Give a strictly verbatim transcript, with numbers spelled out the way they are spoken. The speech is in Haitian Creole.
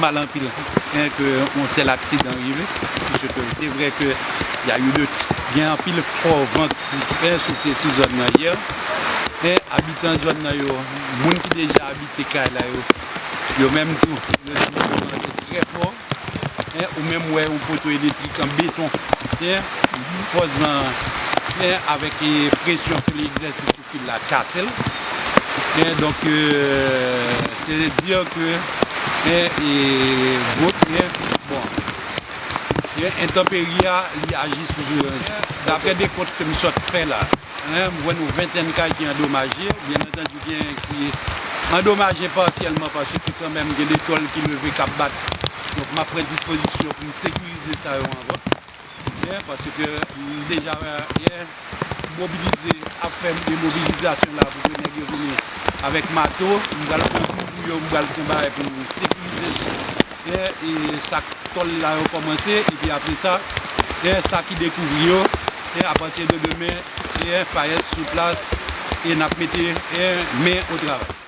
mal anpil, en, ke yon tèl aksidan rive. Piske se vre ke y a eu de, gen anpil fò van ki, en, soufle sou zòn nan yè. En, abitan zòn nan yo, moun ki deja abite kay la yo, yo menm tou, yo di yo kòmanse trè fò. En, ou menm wè yon poto elektrik an beton, en, fòs van an, en, avèk, e, presyon ke li egzèse sou fil la, kase l. En, donk, e, se di ke, en, e, gwo, en, bon, en, entanperi a, li aji sou, daprè dekont ke m sot fè la, en, m jwenn yon ventèn kay ki andomaje. Byen antandi, gen ki andomaje pasyèlman paske kanmenm gen de tòl ki leve k ap bat. Donk, m ap pran dispozisyon pou m sekirize sa yo anvan. Byen, paske m deja, byen, mobilize, ap fè de mobilizasyon la pou ke nèg yo vini avèk mato. M pral pran kou pou yo, m pral fè bagay pou sekirize, byen, e sa tòl la yo kòmanse, epi apre sa, e sa ki dekouvri yo, e apati de demen, e FAES sou plas, e n ap mete, e, men o travay.